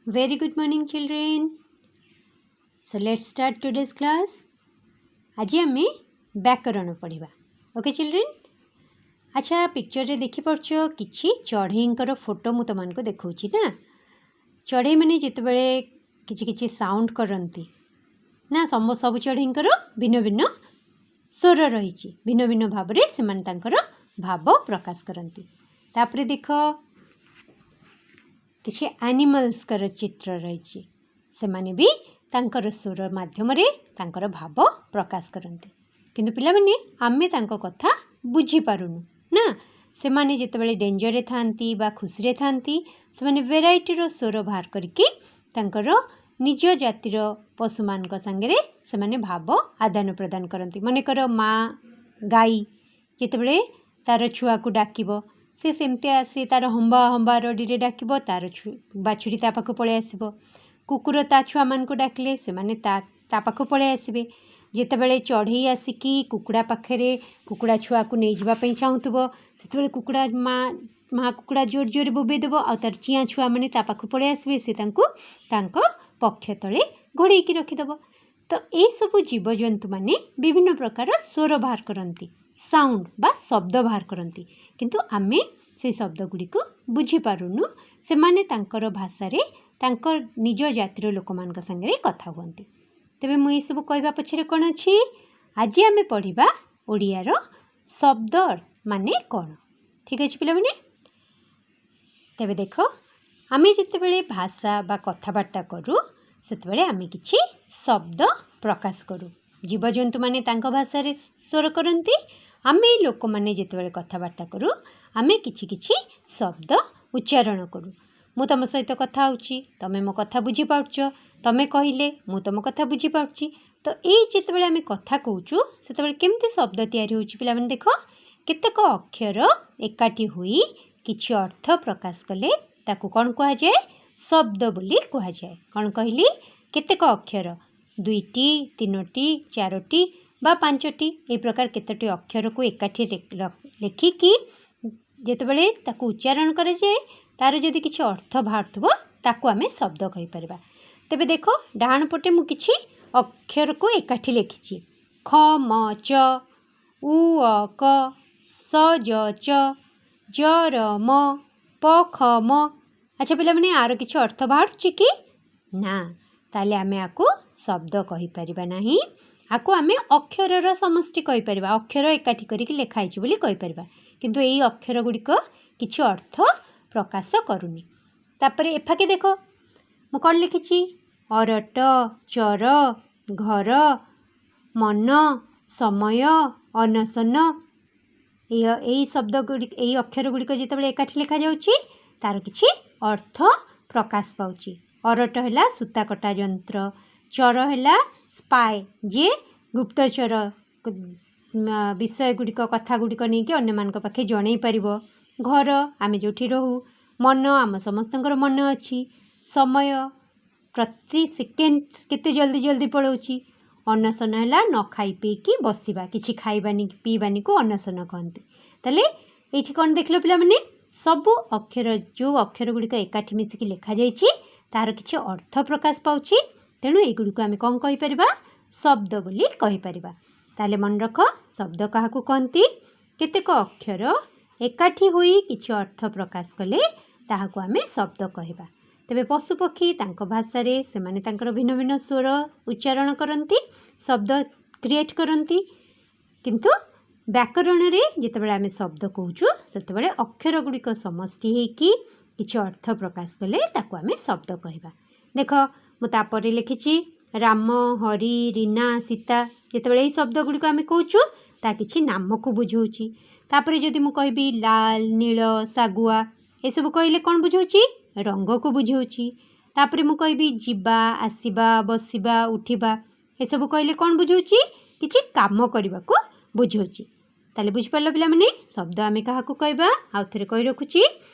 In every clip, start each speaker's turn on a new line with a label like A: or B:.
A: Very good morning, children. So let's start today's class. ଆଜି ଆମେ ବ୍ୟାକରଣ ପଢ଼ିବା। ଓକେ ଚିଲଡ୍ରେନ୍, ଆଚ୍ଛା, ପିକ୍ଚରରେ ଦେଖିପାରୁଛ କିଛି ଚଢ଼େଇଙ୍କର ଫଟୋ ମୁଁ ତୁମମାନଙ୍କୁ ଦେଖାଉଛି ନା? ଚଢ଼େଇମାନେ ଯେତେବେଳେ କିଛି କିଛି ସାଉଣ୍ଡ କରନ୍ତି ନା, ସବୁ ଚଢ଼େଇଙ୍କର ଭିନ୍ନ ଭିନ୍ନ ସ୍ୱର ରହିଛି। ଭିନ୍ନ ଭିନ୍ନ ଭାବରେ ସେମାନେ ତାଙ୍କର ଭାବ ପ୍ରକାଶ କରନ୍ତି। ତାପରେ ଦେଖ, କିଛି ଆନିମଲ୍ସଙ୍କର ଚିତ୍ର ରହିଛି। ସେମାନେ ବି ତାଙ୍କର ସ୍ୱର ମାଧ୍ୟମରେ ତାଙ୍କର ଭାବ ପ୍ରକାଶ କରନ୍ତି। କିନ୍ତୁ ପିଲାମାନେ, ଆମେ ତାଙ୍କ କଥା ବୁଝିପାରୁନୁ ନା? ସେମାନେ ଯେତେବେଳେ ଡେଞ୍ଜରରେ ଥାଆନ୍ତି ବା ଖୁସିରେ ଥାଆନ୍ତି, ସେମାନେ ଭେରାଇଟିର ସ୍ୱର ବାହାର କରିକି ତାଙ୍କର ନିଜ ଜାତିର ପଶୁମାନଙ୍କ ସାଙ୍ଗରେ ସେମାନେ ଭାବ ଆଦାନ ପ୍ରଦାନ କରନ୍ତି। ମନେକର, ମା ଗାଈ ଯେତେବେଳେ ତା'ର ଛୁଆକୁ ଡାକିବ, ସେ ସେମିତି ଆସି ତା'ର ହମ୍ବା ହମ୍ବା ରଡ଼ିରେ ଡାକିବ, ତା'ର ବାଛୁରୀ ତା ପାଖକୁ ପଳେଇ ଆସିବ। କୁକୁର ତା ଛୁଆମାନଙ୍କୁ ଡାକିଲେ ସେମାନେ ତା ପାଖକୁ ପଳେଇ ଆସିବେ। ଯେତେବେଳେ ଚଢ଼େଇ ଆସିକି କୁକୁଡ଼ା ପାଖରେ କୁକୁଡ଼ା ଛୁଆକୁ ନେଇଯିବା ପାଇଁ ଚାହୁଁଥିବ, ସେତେବେଳେ କୁକୁଡ଼ା ମା ମା କୁକୁଡ଼ା ଜୋର ଜୋରରେ ବୋବେଇ ଦେବ ଆଉ ତା'ର ଚିଆଁ ଛୁଆମାନେ ତା ପାଖକୁ ପଳେଇ ଆସିବେ। ସେ ତାଙ୍କୁ ତାଙ୍କ ପକ୍ଷ ତଳେ ଘୋଡ଼େଇକି ରଖିଦେବ। ତ ଏଇସବୁ ଜୀବଜନ୍ତୁମାନେ ବିଭିନ୍ନ ପ୍ରକାର ସ୍ୱର ବାହାର କରନ୍ତି, ସାଉଣ୍ଡ ବା ଶବ୍ଦ ବାହାର କରନ୍ତି। କିନ୍ତୁ ଆମେ ସେଇ ଶବ୍ଦ ଗୁଡ଼ିକୁ ବୁଝିପାରୁନୁ। ସେମାନେ ତାଙ୍କର ଭାଷାରେ ତାଙ୍କ ନିଜ ଜାତିର ଲୋକମାନଙ୍କ ସାଙ୍ଗରେ କଥା ହୁଅନ୍ତି। ତେବେ ମୁଁ ଏସବୁ କହିବା ପଛରେ କ'ଣ ଅଛି? ଆଜି ଆମେ ପଢ଼ିବା ଓଡ଼ିଆର ଶବ୍ଦ ମାନେ କ'ଣ। ଠିକ୍ ଅଛି ପିଲାମାନେ? ତେବେ ଦେଖ, ଆମେ ଯେତେବେଳେ ଭାଷା ବା କଥାବାର୍ତ୍ତା କରୁ, ସେତେବେଳେ ଆମେ କିଛି ଶବ୍ଦ ପ୍ରକାଶ କରୁ। ଜୀବଜନ୍ତୁମାନେ ତାଙ୍କ ଭାଷାରେ ସ୍ୱର କରନ୍ତି। ଆମେ ଲୋକମାନେ ଯେତେବେଳେ କଥାବାର୍ତ୍ତା କରୁ, ଆମେ କିଛି କିଛି ଶବ୍ଦ ଉଚ୍ଚାରଣ କରୁ। ମୁଁ ତୁମ ସହିତ କଥା ହେଉଛି, ତୁମେ ମୋ କଥା ବୁଝିପାରୁଛ। ତୁମେ କହିଲେ ମୁଁ ତୁମ କଥା ବୁଝିପାରୁଛି। ତ ଏଇ ଯେତେବେଳେ ଆମେ କଥା କହୁଛୁ, ସେତେବେଳେ କେମିତି ଶବ୍ଦ ତିଆରି ହେଉଛି? ପିଲାମାନେ ଦେଖ, କେତେକ ଅକ୍ଷର ଏକାଠି ହୋଇ କିଛି ଅର୍ଥ ପ୍ରକାଶ କଲେ ତାକୁ କ'ଣ କୁହାଯାଏ? ଶବ୍ଦ ବୋଲି କୁହାଯାଏ। କ'ଣ କହିଲି? କେତେକ ଅକ୍ଷର, ଦୁଇଟି, ତିନୋଟି, ଚାରୋଟି ବା ପାଞ୍ଚଟି, ଏହି ପ୍ରକାର କେତୋଟି ଅକ୍ଷରକୁ ଏକାଠି ଲେଖିକି ଯେତେବେଳେ ତାକୁ ଉଚ୍ଚାରଣ କରାଯାଏ, ତା'ର ଯଦି କିଛି ଅର୍ଥ ବାହାରୁଥିବ, ତାକୁ ଆମେ ଶବ୍ଦ କହିପାରିବା। ତେବେ ଦେଖ, ଡାହାଣ ପଟେ ମୁଁ କିଛି ଅକ୍ଷରକୁ ଏକାଠି ଲେଖିଛି। ଖ, ମ, ଚ, ଉ, ଅ, କ, ସ, ଜ, ଚ, ଜ, ର, ମ, ପ, ଖ, ମ। ଆଚ୍ଛା ପିଲାମାନେ, ୟାର କିଛି ଅର୍ଥ ବାହାରୁଛି କି ନା? ତାହେଲେ ଆମେ ୟାକୁ ଶବ୍ଦ କହିପାରିବା ନାହିଁ। ୟାକୁ ଆମେ ଅକ୍ଷରର ସମଷ୍ଟି କହିପାରିବା। ଅକ୍ଷର ଏକାଠି କରିକି ଲେଖା ହେଇଛି ବୋଲି କହିପାରିବା। କିନ୍ତୁ ଏଇ ଅକ୍ଷର ଗୁଡ଼ିକ କିଛି ଅର୍ଥ ପ୍ରକାଶ କରୁନି। ତାପରେ ଏଫାକେ ଦେଖ, ମୁଁ କ'ଣ ଲେଖିଛି? ଅରଟ, ଚର, ଘର, ମନ, ସମୟ, ଅନଶନ। ଏଇ ଶବ୍ଦ ଗୁଡ଼ିକ, ଏଇ ଅକ୍ଷର ଗୁଡ଼ିକ ଯେତେବେଳେ ଏକାଠି ଲେଖାଯାଉଛି, ତା'ର କିଛି ଅର୍ଥ ପ୍ରକାଶ ପାଉଛି। ଅରଟ ହେଲା ସୂତା କଟା ଯନ୍ତ୍ର। ଚର ହେଲା ସ୍ପାଏ, ଯିଏ ଗୁପ୍ତଚର ବିଷୟ ଗୁଡ଼ିକ, କଥା ଗୁଡ଼ିକ ନେଇକି ଅନ୍ୟମାନଙ୍କ ପାଖେ ଜଣେଇ ପାରିବ। ଘର, ଆମେ ଯେଉଁଠି ରହୁ। ମନ, ଆମ ସମସ୍ତଙ୍କର ମନ ଅଛି। ସମୟ, ପ୍ରତି ସେକେଣ୍ଡ କେତେ ଜଲ୍ଦି ଜଲ୍ଦି ପଳାଉଛି। ଅନଶନ ହେଲା ନ ଖାଇ ପିଇକି ବସିବା, କିଛି ଖାଇବାନି ପିଇବାନିକୁ ଅନଶନ କହନ୍ତି। ତାହେଲେ ଏଇଠି କ'ଣ ଦେଖିଲ ପିଲାମାନେ? ସବୁ ଅକ୍ଷର, ଯେଉଁ ଅକ୍ଷର ଗୁଡ଼ିକ ଏକାଠି ମିଶିକି ଲେଖାଯାଇଛି, ତା'ର କିଛି ଅର୍ଥ ପ୍ରକାଶ ପାଉଛି। ତେଣୁ ଏଇଗୁଡ଼ିକୁ ଆମେ କ'ଣ କହିପାରିବା? ଶବ୍ଦ ବୋଲି କହିପାରିବା। ତାହେଲେ ମନେ ରଖ, ଶବ୍ଦ କାହାକୁ କହନ୍ତି? କେତେକ ଅକ୍ଷର ଏକାଠି ହୋଇ କିଛି ଅର୍ଥ ପ୍ରକାଶ କଲେ ତାହାକୁ ଆମେ ଶବ୍ଦ କହିବା। ତେବେ ପଶୁପକ୍ଷୀ ତାଙ୍କ ଭାଷାରେ ସେମାନେ ତାଙ୍କର ଭିନ୍ନ ଭିନ୍ନ ସ୍ୱର ଉଚ୍ଚାରଣ କରନ୍ତି, ଶବ୍ଦ କ୍ରିଏଟ୍ କରନ୍ତି। କିନ୍ତୁ ବ୍ୟାକରଣରେ ଯେତେବେଳେ ଆମେ ଶବ୍ଦ କହୁଛୁ, ସେତେବେଳେ ଅକ୍ଷର ଗୁଡ଼ିକ ସମଷ୍ଟି ହେଇକି କିଛି ଅର୍ଥ ପ୍ରକାଶ କଲେ ତାକୁ ଆମେ ଶବ୍ଦ କହିବା। ଦେଖ, ମୁଁ ତାପରେ ଲେଖିଛି ରାମ, ହରି, ରୀନା, ସୀତା। ଯେତେବେଳେ ଏଇ ଶବ୍ଦ ଗୁଡ଼ିକ ଆମେ କହୁଛୁ, ତା କିଛି ନାମକୁ ବୁଝାଉଛି। ତାପରେ ଯଦି ମୁଁ କହିବି ଲାଲ, ନୀଳ, ଶାଗୁଆ, ଏସବୁ କହିଲେ କ'ଣ ବୁଝାଉଛି? ରଙ୍ଗକୁ ବୁଝାଉଛି। ତାପରେ ମୁଁ କହିବି ଯିବା, ଆସିବା, ବସିବା, ଉଠିବା, ଏସବୁ କହିଲେ କ'ଣ ବୁଝାଉଛି? କିଛି କାମ କରିବାକୁ ବୁଝାଉଛି। ତାହେଲେ ବୁଝିପାରିଲ ପିଲାମାନେ, ଶବ୍ଦ ଆମେ କାହାକୁ କହିବା? ଆଉ ଥରେ କହି ରଖୁଛି,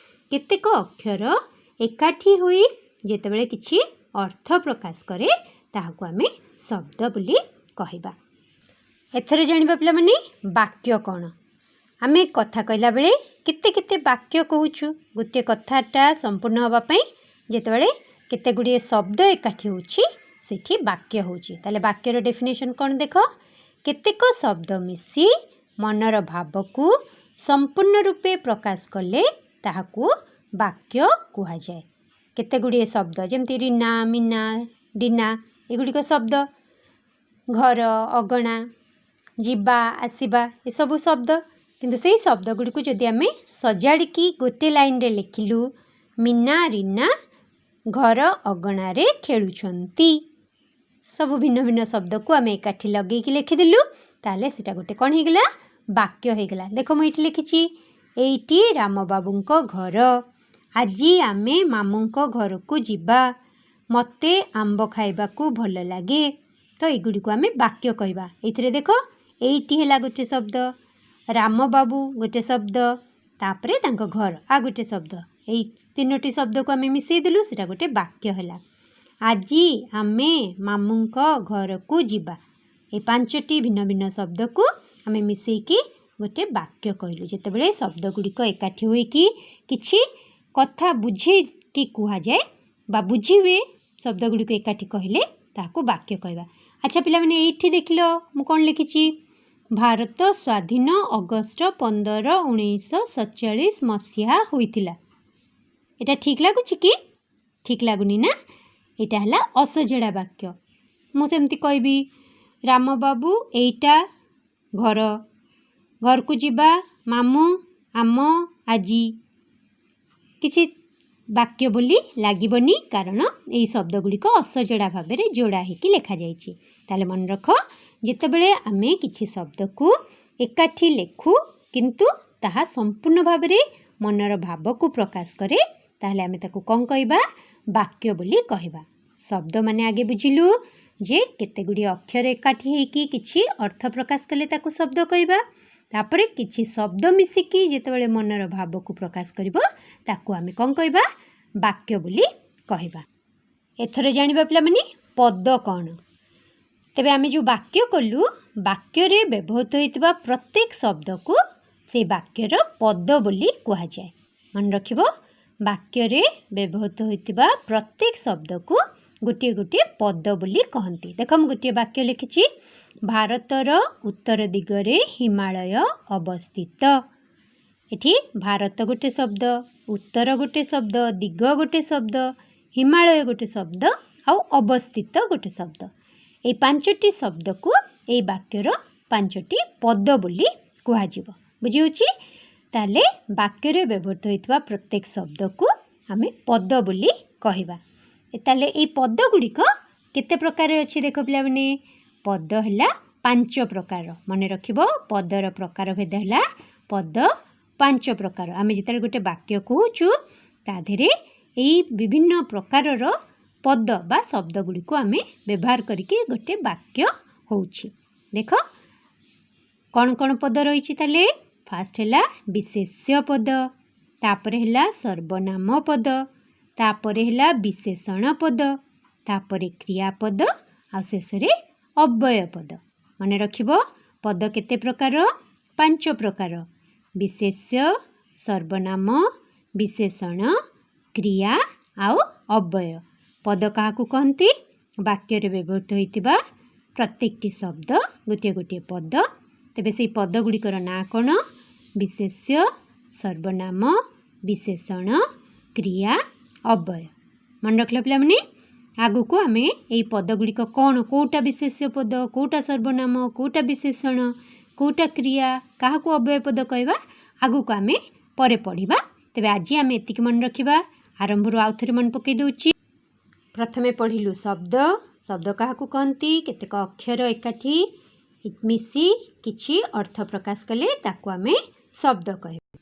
A: କେତେକ ଅକ୍ଷର ଏକାଠି ହୋଇ ଯେତେବେଳେ କିଛି ଅର୍ଥ ପ୍ରକାଶ କରେ, ତାହାକୁ ଆମେ ଶବ୍ଦ ବୋଲି କହିବା। ଏଥର ଜାଣିବା ପିଲାମାନେ, ବାକ୍ୟ କ'ଣ? ଆମେ କଥା କହିଲା ବେଳେ କେତେ କେତେ ବାକ୍ୟ କହୁଛୁ। ଗୋଟିଏ କଥାଟା ସମ୍ପୂର୍ଣ୍ଣ ହେବା ପାଇଁ ଯେତେବେଳେ କେତେ ଗୁଡ଼ିଏ ଶବ୍ଦ ଏକାଠି ହେଉଛି, ସେଠି ବାକ୍ୟ ହେଉଛି। ତାହେଲେ ବାକ୍ୟର ଡେଫିନେସନ୍ କ'ଣ ଦେଖ। କେତେକ ଶବ୍ଦ ମିଶି ମନର ଭାବକୁ ସମ୍ପୂର୍ଣ୍ଣ ରୂପେ ପ୍ରକାଶ କଲେ ତାହାକୁ ବାକ୍ୟ କୁହାଯାଏ। କେତେ ଗୁଡ଼ିଏ ଶବ୍ଦ, ଯେମିତି ରିନା, ମିନା, ଡିନା, ଏଗୁଡ଼ିକ ଶବ୍ଦ। ଘର, ଅଗଣା, ଯିବା, ଆସିବା, ଏସବୁ ଶବ୍ଦ। କିନ୍ତୁ ସେଇ ଶବ୍ଦ ଗୁଡ଼ିକୁ ଯଦି ଆମେ ସଜାଡ଼ିକି ଗୋଟେ ଲାଇନରେ ଲେଖିଲୁ, "ମୀନା, ରୀନା ଘର ଅଗଣାରେ ଖେଳୁଛନ୍ତି", ସବୁ ଭିନ୍ନ ଭିନ୍ନ ଶବ୍ଦକୁ ଆମେ ଏକାଠି ଲଗେଇକି ଲେଖିଦେଲୁ, ତାହେଲେ ସେଇଟା ଗୋଟେ କ'ଣ ହେଇଗଲା? ବାକ୍ୟ ହେଇଗଲା। ଦେଖ, ମୁଁ ଏଇଠି ଲେଖିଛି, "ଏଇଟି ରାମବାବୁଙ୍କ ଘର। ଆଜି ଆମେ ମାମୁଁଙ୍କ ଘରକୁ ଯିବା। ମୋତେ ଆମ୍ବ ଖାଇବାକୁ ଭଲ ଲାଗେ।" ତ ଏଗୁଡ଼ିକୁ ଆମେ ବାକ୍ୟ କହିବା। ଏଇଥିରେ ଦେଖ, ଏଇଟି ହେଲା ଗୋଟେ ଶବ୍ଦ, ରାମବାବୁ ଗୋଟେ ଶବ୍ଦ, ତାପରେ ତାଙ୍କ ଘର ଆଉ ଗୋଟେ ଶବ୍ଦ। ଏଇ ତିନୋଟି ଶବ୍ଦକୁ ଆମେ ମିଶାଇ ଦେଲୁ, ସେଇଟା ଗୋଟେ ବାକ୍ୟ ହେଲା। ଆଜି ଆମେ ମାମୁଁଙ୍କ ଘରକୁ ଯିବା, ଏଇ ପାଞ୍ଚଟି ଭିନ୍ନ ଭିନ୍ନ ଶବ୍ଦକୁ ଆମେ ମିଶାଇକି ଗୋଟେ ବାକ୍ୟ କହିଲୁ। ଯେତେବେଳେ ଶବ୍ଦ ଗୁଡ଼ିକ ଏକାଠି ହୋଇକି କିଛି କଥା ବୁଝେଇକି କୁହାଯାଏ ବା ବୁଝି ହୁଏ, ଶବ୍ଦ ଗୁଡ଼ିକୁ ଏକାଠି କହିଲେ ତାହାକୁ ବାକ୍ୟ କହିବା। ଆଚ୍ଛା ପିଲାମାନେ, ଏଇଠି ଦେଖିଲ ମୁଁ କ'ଣ ଲେଖିଛି? "ଭାରତ ସ୍ୱାଧୀନ ଅଗଷ୍ଟ 15 1947 ମସିହା ହୋଇଥିଲା।" ଏଇଟା ଠିକ୍ ଲାଗୁଛି କି? ଠିକ୍ ଲାଗୁନି ନା? ଏଇଟା ହେଲା ଅସଜଡ଼ା ବାକ୍ୟ। ମୁଁ ସେମିତି କହିବି, "ରାମବାବୁ, ଏଇଟା ଘର, ଘରକୁ ଯିବା, ମାମୁଁ, ଆମ, ଆଜି", କିଛି ବାକ୍ୟ ବୋଲି ଲାଗିବନି, କାରଣ ଏଇ ଶବ୍ଦ ଗୁଡ଼ିକ ଅସଜଡ଼ା ଭାବରେ ଯୋଡ଼ା ହେଇକି ଲେଖାଯାଇଛି। ତାହେଲେ ମନେ ରଖ, ଯେତେବେଳେ ଆମେ କିଛି ଶବ୍ଦକୁ ଏକାଠି ଲେଖୁ କିନ୍ତୁ ତାହା ସମ୍ପୂର୍ଣ୍ଣ ଭାବରେ ମନର ଭାବକୁ ପ୍ରକାଶ କରେ, ତାହେଲେ ଆମେ ତାକୁ କ'ଣ କହିବା? ବାକ୍ୟ ବୋଲି କହିବା। ଶବ୍ଦ ମାନେ ଆଗେ ବୁଝିଲୁ ଯେ କେତେ ଗୁଡ଼ିଏ ଅକ୍ଷର ଏକାଠି ହେଇକି କିଛି ଅର୍ଥ ପ୍ରକାଶ କଲେ ତାକୁ ଶବ୍ଦ କହିବା। ତାପରେ କିଛି ଶବ୍ଦ ମିଶିକି ଯେତେବେଳେ ମନର ଭାବକୁ ପ୍ରକାଶ କରିବ, ତାକୁ ଆମେ କ'ଣ କହିବା? ବାକ୍ୟ ବୋଲି କହିବା। ଏଥର ଜାଣିବା ପିଲାମାନେ, ପଦ କ'ଣ। ତେବେ ଆମେ ଯେଉଁ ବାକ୍ୟ କଲୁ, ବାକ୍ୟରେ ବ୍ୟବହୃତ ହୋଇଥିବା ପ୍ରତ୍ୟେକ ଶବ୍ଦକୁ ସେଇ ବାକ୍ୟର ପଦ ବୋଲି କୁହାଯାଏ। ମନେ ରଖିବ, ବାକ୍ୟରେ ବ୍ୟବହୃତ ହୋଇଥିବା ପ୍ରତ୍ୟେକ ଶବ୍ଦକୁ ଗୋଟିଏ ଗୋଟିଏ ପଦ ବୋଲି କହନ୍ତି। ଦେଖ, ମୁଁ ଗୋଟିଏ ବାକ୍ୟ ଲେଖିଛି, "ଭାରତର ଉତ୍ତର ଦିଗରେ ହିମାଳୟ ଅବସ୍ଥିତ।" ଏଠି ଭାରତ ଗୋଟେ ଶବ୍ଦ, ଉତ୍ତର ଗୋଟେ ଶବ୍ଦ, ଦିଗ ଗୋଟେ ଶବ୍ଦ, ହିମାଳୟ ଗୋଟେ ଶବ୍ଦ ଆଉ ଅବସ୍ଥିତ ଗୋଟେ ଶବ୍ଦ। ଏଇ ପାଞ୍ଚଟି ଶବ୍ଦକୁ ଏଇ ବାକ୍ୟର ପାଞ୍ଚଟି ପଦ ବୋଲି କୁହାଯିବ। ବୁଝିହେଉଛି? ତାହେଲେ ବାକ୍ୟରେ ବ୍ୟବହୃତ ହୋଇଥିବା ପ୍ରତ୍ୟେକ ଶବ୍ଦକୁ ଆମେ ପଦ ବୋଲି କହିବା। ତାହେଲେ ଏଇ ପଦ ଗୁଡ଼ିକ କେତେ ପ୍ରକାର ଅଛି ଦେଖ ପିଲାମାନେ। ପଦ ହେଲା ପାଞ୍ଚ ପ୍ରକାର। ମନେ ରଖିବ, ପଦର ପ୍ରକାର ଭେଦ ହେଲା ପଦ ପାଞ୍ଚ ପ୍ରକାର। ଆମେ ଯେତେବେଳେ ଗୋଟେ ବାକ୍ୟ କହୁଛୁ, ତା ଦେହରେ ଏଇ ବିଭିନ୍ନ ପ୍ରକାରର ପଦ ବା ଶବ୍ଦ ଗୁଡ଼ିକୁ ଆମେ ବ୍ୟବହାର କରିକି ଗୋଟେ ବାକ୍ୟ ହେଉଛି। ଦେଖ, କ'ଣ କ'ଣ ପଦ ରହିଛି। ତାହେଲେ ଫାଷ୍ଟ ହେଲା ବିଶେଷ୍ୟ ପଦ, ତାପରେ ହେଲା ସର୍ବନାମ ପଦ, ତାପରେ ହେଲା ବିଶେଷଣ ପଦ, ତାପରେ କ୍ରିୟାପଦ ଆଉ ଶେଷରେ ଅବ୍ୟୟ ପଦ। ମନେ ରଖିବ, ପଦ କେତେ ପ୍ରକାର? ପାଞ୍ଚ ପ୍ରକାର: ବିଶେଷ୍ୟ, ସର୍ବନାମ, ବିଶେଷଣ, କ୍ରିୟା ଆଉ ଅବ୍ୟୟ। ପଦ କାହାକୁ କହନ୍ତି? ବାକ୍ୟରେ ବ୍ୟବହୃତ ହୋଇଥିବା ପ୍ରତ୍ୟେକଟି ଶବ୍ଦ ଗୋଟିଏ ଗୋଟିଏ ପଦ। ତେବେ ସେଇ ପଦ ଗୁଡ଼ିକର ନାଁ କ'ଣ? ବିଶେଷ୍ୟ, ସର୍ବନାମ, ବିଶେଷଣ, କ୍ରିୟା, ଅବ୍ୟୟ। ମନେ ରଖିଲ ପିଲାମାନେ? ଆଗକୁ ଆମେ ଏଇ ପଦ ଗୁଡ଼ିକ କ'ଣ, କେଉଁଟା ବିଶେଷ୍ୟ ପଦ, କେଉଁଟା ସର୍ବନାମ, କେଉଁଟା ବିଶେଷଣ, କେଉଁଟା କ୍ରିୟା, କାହାକୁ ଅବ୍ୟୟ ପଦ କହିବା, ଆଗକୁ ଆମେ ପରେ ପଢ଼ିବା। ତେବେ ଆଜି ଆମେ ଏତିକି ମନେ ରଖିବା। ଆରମ୍ଭରୁ ଆଉ ଥରେ ମନେ ପକାଇ ଦେଉଛି। ପ୍ରଥମେ ପଢ଼ିଲୁ ଶବ୍ଦ। ଶବ୍ଦ କାହାକୁ କହନ୍ତି? କେତେକ ଅକ୍ଷର ଏକାଠି ମିଶି କିଛି ଅର୍ଥ ପ୍ରକାଶ କଲେ ତାକୁ ଆମେ ଶବ୍ଦ କହିବା।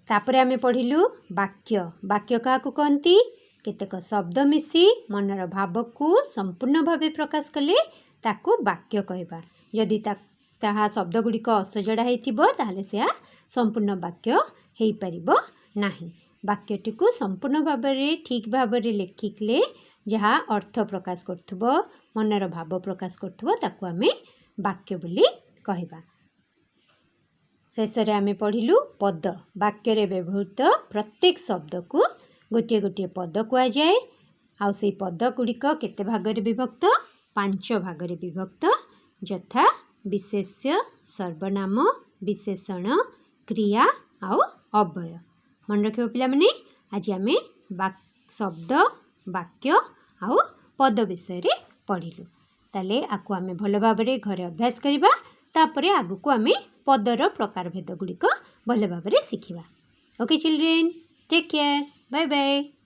A: ତାପରେ ଆମେ ପଢ଼ିଲୁ ବାକ୍ୟ। ବାକ୍ୟ କାହାକୁ କହନ୍ତି? କେତେକ ଶବ୍ଦ ମିଶି ମନର ଭାବକୁ ସମ୍ପୂର୍ଣ୍ଣ ଭାବେ ପ୍ରକାଶ କଲେ ତାକୁ ବାକ୍ୟ କହିବା। ଯଦି ତାହା ଶବ୍ଦ ଗୁଡ଼ିକ ଅସଜଡ଼ା ହେଇଥିବ, ତାହେଲେ ସେହା ସମ୍ପୂର୍ଣ୍ଣ ବାକ୍ୟ ହେଇପାରିବ ନାହିଁ। ବାକ୍ୟଟିକୁ ସମ୍ପୂର୍ଣ୍ଣ ଭାବରେ ଠିକ୍ ଭାବରେ ଲେଖିଲେ ଯାହା ଅର୍ଥ ପ୍ରକାଶ କରୁଥିବ, ମନର ଭାବ ପ୍ରକାଶ କରୁଥିବ, ତାକୁ ଆମେ ବାକ୍ୟ ବୋଲି କହିବା। ଶେଷରେ ଆମେ ପଢ଼ିଲୁ ପଦ। ବାକ୍ୟରେ ବ୍ୟବହୃତ ପ୍ରତ୍ୟେକ ଶବ୍ଦକୁ ଗୋଟିଏ ଗୋଟିଏ ପଦ କୁହାଯାଏ। ଆଉ ସେଇ ପଦ ଗୁଡ଼ିକ କେତେ ଭାଗରେ ବିଭକ୍ତ? ପାଞ୍ଚ ଭାଗରେ ବିଭକ୍ତ, ଯଥା ବିଶେଷ୍ୟ, ସର୍ବନାମ, ବିଶେଷଣ, କ୍ରିୟା ଆଉ ଅବ୍ୟୟ। ମନେ ରଖିବ ପିଲାମାନେ, ଆଜି ଆମେ ଶବ୍ଦ, ବାକ୍ୟ ଆଉ ପଦ ବିଷୟରେ ପଢ଼ିଲୁ। ତାହେଲେ ଆକୁ ଆମେ ଭଲ ଭାବରେ ଘରେ ଅଭ୍ୟାସ କରିବା। ତାପରେ ଆଗକୁ ଆମେ ପଦର ପ୍ରକାର ଭେଦ ଗୁଡ଼ିକ ଭଲ ଭାବରେ ଶିଖିବା। Okay children, take care, bye bye.